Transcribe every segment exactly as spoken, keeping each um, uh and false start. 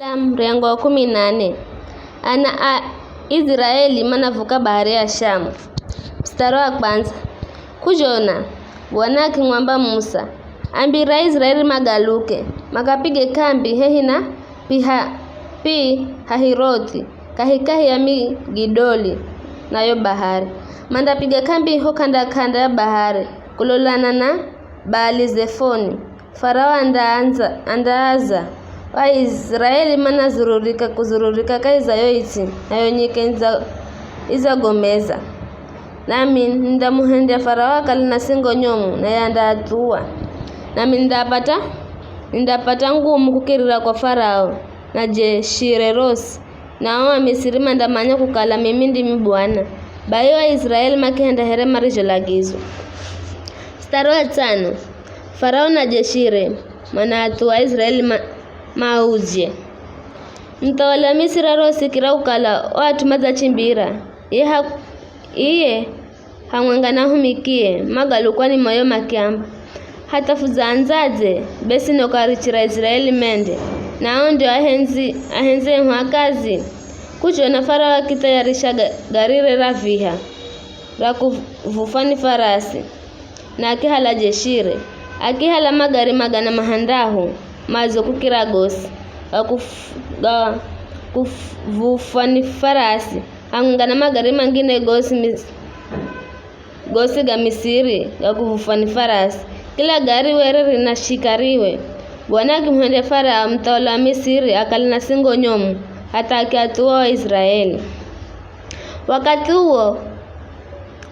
Mrengo wa kumi na nne. Ana a Israeli manavuka bahari ya Shamu. Mstari wa kwanza. K'uzhona, Bwana akimwamba Musa, ambira Israeli magaluke, makapige kambi hehi na Piha, Pi Hahirothi, kahikahi ya Migidoli na yo bahari. Mandapiga kambi ho k'anda-k'anda ya bahari, kulolana na Baali-Zefoni. Farao andaanza, andaaza, Waisraeli manazururika kuzururika kahi za yo its'i, na yo nyika idza-, idzagomeza. Nami nindamuhendya Farao akale na singo nyomu, naye andaathuwa. Nami nindapata, nindapata ngumu kukirira kwa Farao na jeshire rosi, na o Amisiri mandamanya kukala mimi ndimi Bwana. Bai o Aisraeli makihenda here marizholagizwa. Mstari wa tsano. Farao na jeshire manaathuwa Aisraeli ma, maudhye. Muthawali wa Misiri arosikira kukala o at'u madzachimbira, iye ha, iye hamwenga na ahumikie, magalukwa ni moyo makiamba, "Hatha fudzaandzadze, be sino karichira Aisraeli mende, na ao ndio ahendzi, ahendzi ehu akazi?" K'uzhona Farao akithayarisha ga, garire ra viha ra kuvufwa ni farasi, na akihala jeshire. Akihala magari magana mahandahu madzo kukira gosi, ga kuf, ga kuvufwa ni farasi, hamwenga na magari mangine gosi mis, gosi ga Misiri ga kuvufwa ni farasi. Kila gari were rina shikariwe. Bwana akimuhendya Farao, muthawali wa Misiri, akale na singo nyomu, hatha akiathuwa Waisraeli. Wakathi uwo,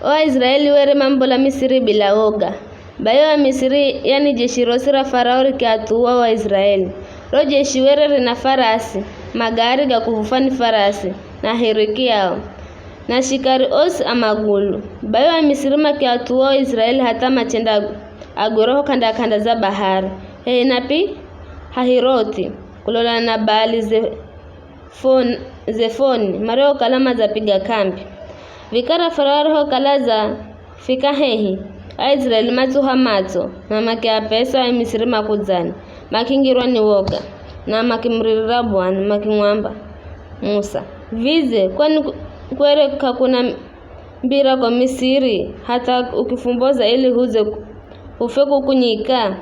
o Aisraeli were mambola Misiri bila woga. Bai o Amisiri, yani jeshi rosi ra Farao rikiathuwa o Aisraeli. Ro jeshi were rina farasi, magari ga kuvufwa ni farasi, na ahiriki ao, na shikari osi a magulu. Bai o Amisiri makiathuwa o Aisraeli hatha machenda agwira ho k'anda-k'anda za bahari, hehi na Pi Hahirothi, kulolana na Baali Ze, Fon, Zefoni, mariokala madzapiga kambi. Vikara Farao arihokala adzafika hehi, Aisraeli matsuha matso, na makiapesa Amisiri makudzani, makingirwa ni woga, na makimuririra Bwana, makimwamba Musa, "Vidze, kwani ku, kwere k'akuna mbira ko Misiri, hatha ukifumboza ili hudze ku, ufe kuku nyika?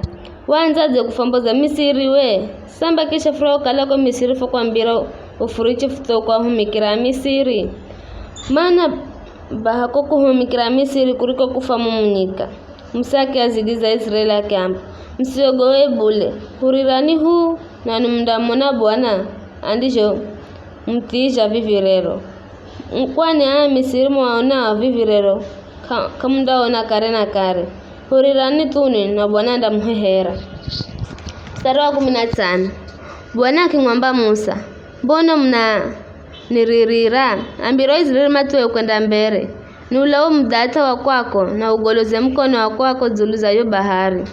Wandzadze kufwamboza Misiri we? Samba kisha furahokala ko Misiri fwakwambira ufuriche futsokwa humikira Misiri. Mana baha ko kuhumikira Misiri kuriko kufa mumu nyika." Musa akiazigiza Aisraeli akiamba, "Musiogowe bule, hurirani huu, nanwi mundamona Bwana andizho muthizha vivi rero. Kwani aa Misiri muaonao vivi rero, k'a, k'amundaona kare na kare. Hurirani thuni na Bwana andamuhehera." Mstari wa kumi na tsano. Bwana akimwamba Musa, "Mbona munaniririra? Ambira Aisraeli mathuwe kwenda mbere. Ni ulawo mudhath'a wa kwako, na ugoloze mukono wa kwako dzulu za yo bahari.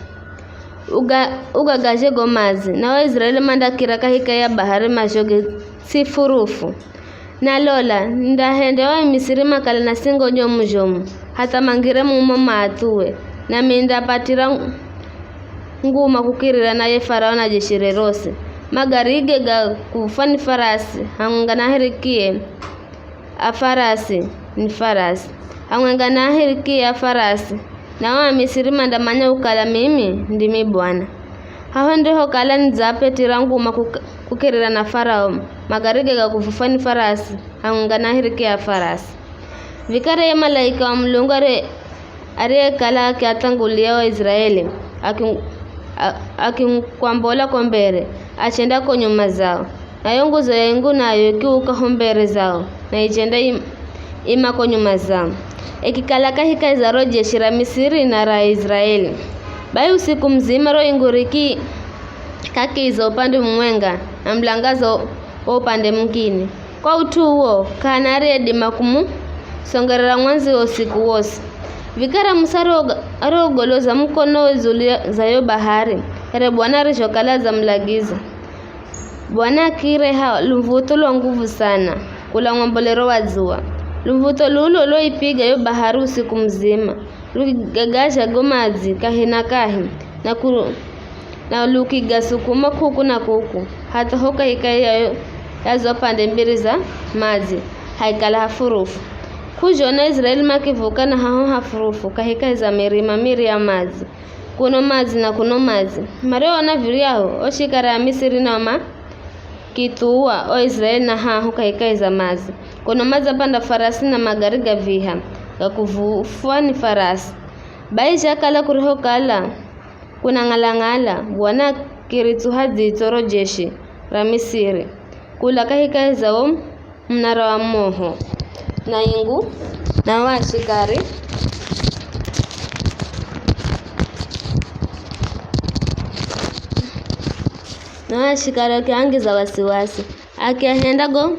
Uga, ugagazhe go madzi, na o Aisraeli mandakira kahikahi ya bahari mazhoge ts'i furufu. Na lola, nindahenda o Amisiri makale na singo nyomu zhomu, hatha mangire mumo maathuwe, nami nindapatira nguma kukirira na ye Farao na jeshi re rosi. Magarige ga kufwa ni farasi, hamwenga na ahirikie a farasi ni farasi, hamwenga na ahirikie a farasi, na o Amisiri mandamanya kukala mimi ndimi Bwana. Haho ndihokala nidzapetira nguma kuka, kukirira na Farao, magarige ga kufufwa ni farasi, hamwenga na ahirikie a farasi." Vikara ye malaika wa Mulungu are, ariyekala akiathangulia o Aisraeli, aki, a, akikwambola ko mbere, achenda ko nyuma zao. Na yo nguzo ya ingu nayo ikiuka ho mbere zao, na ichenda im, ima ko nyuma zao. Ikikala kahikahi za ro jeshi ra Misiri na ra Aisraeli. Bai usiku muzima ro ingu rikikakiza upande mumwenga, na mulangaza wo upande mungine. Kwa ut'u uwo, k'ahana ariyedima kumusongerera mwandziwe usiku wosi. Vikara Musa arioga, ariogoloza mukonowe dzulu ya, za yo bahari, here Bwana arizhokala adzamulagiza. Bwana akireha lumvutho lwa nguvu sana kula mwambolero wa dzuwa. Lumvutho lulo loipiga yo bahari usiku muzima, lukigagazha go madzi kahi na kahi, na ku, na lukigasukuma kuku na kuku, hatha ho kahikahi ya, ya zo pande mbiri za madzi, haikala hafurufu. K'uzhona Israeli makivuka na haho hafurufu kahikahi za mirima miri ya madzi, kuno madzi na kuno madzi. Mariona viryahu, o shikari a Misiri nao makithuwa o Israeli na haho kahikahi za madzi, kuno madzapanda farasi na magari ga viha, ga kuvufwa ni farasi. Bai zhakala kurihokala kunang'ala-ng'ala, Bwana akiritsuha dzitso ro jeshi ra Misiri kula kahikahi za wo mnara wa moho, na ingu, na o ashikari, na o ashikari akiangiza wasiwasi, akiahenda go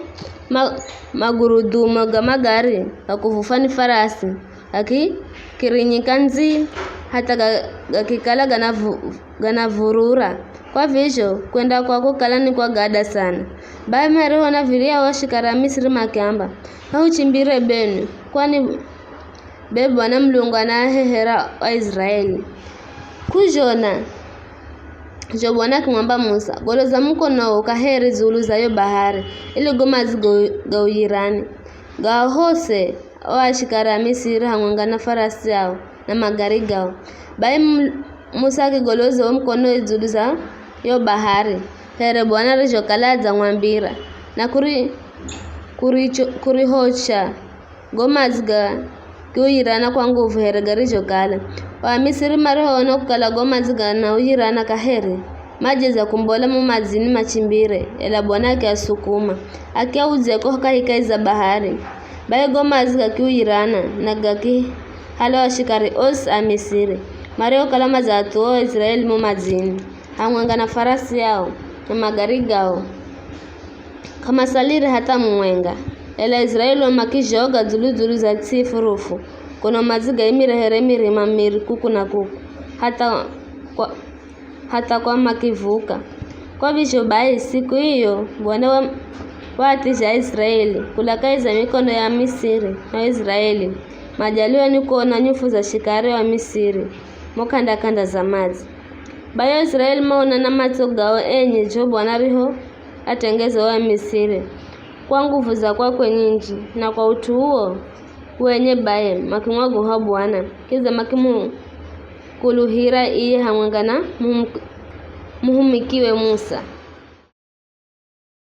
ma, magurudumo ga magari ga kuvufwa ni farasi, gakikirinyika ndzi, hatha ga, gakikala ganavu, ganavurura. Kwa vizho, kwenda kwako kala ni kwa gada sana. Bai marihoona viryahu, o ashikari a Misiri makiamba, "K'ahuchimbire benu, kwani be Bwana Mulungu anaaahehera Aisiraeli." K'uzhona zho Bwana akimwamba Musa, "Goloza mukonowo kaheri dzulu za yo bahari, ili go madzi go, gauyirane, gaahose o ashikari a Misiri hamwenga na farasi ao na magari gao." Bai Mu- Musa akigoloza wo mukonowe dzulu za yo bahari, here Bwana arizhokala adzamwambira, na kuri, kuricho, kurihocha go madzi gakiuyirana kwa nguvu here garizhokala. O Amisiri marihoona kukala go madzi ganauyirana kaheri, majeza kumbola mo madzini machimbire, ela Bwana akiasukuma, akiaudzya ko kahikahi za bahari. Bai go madzi gakiuyirana, na gakihala o ashikari osi a Misiri, mariokala madzaathuwa o Aisiraeli mo madzini, hamwenga na farasi ao, na magari gao. K'amasalire hatha mumwenga. Ela Aisiraeli makizhoga dzulu-dzulu za ts'i furufu, kuno madzi gaimire here mirima miri kuku na kuku, hatha kwa, hatha kwa makivuka. Kwa vizho bai, siku iyo, Bwana wa, waathizha Aisiraeli kula kahi za mikono ya Misiri, na Aisiraeli majaliwa ni kuona nyufu za shikari wa Misiri mo k'anda-k'anda za madzi. Bai Aisiraeli maona na matso gao enye zho Bwana ariho atengeza o Amisiri kwa nguvu za kwakwe nyinji, na kwa ut'u uwo wenye bai makimwogoha Bwana, kidza makimukuluhira iye hamwenga na muhum- muhumikiwe Musa.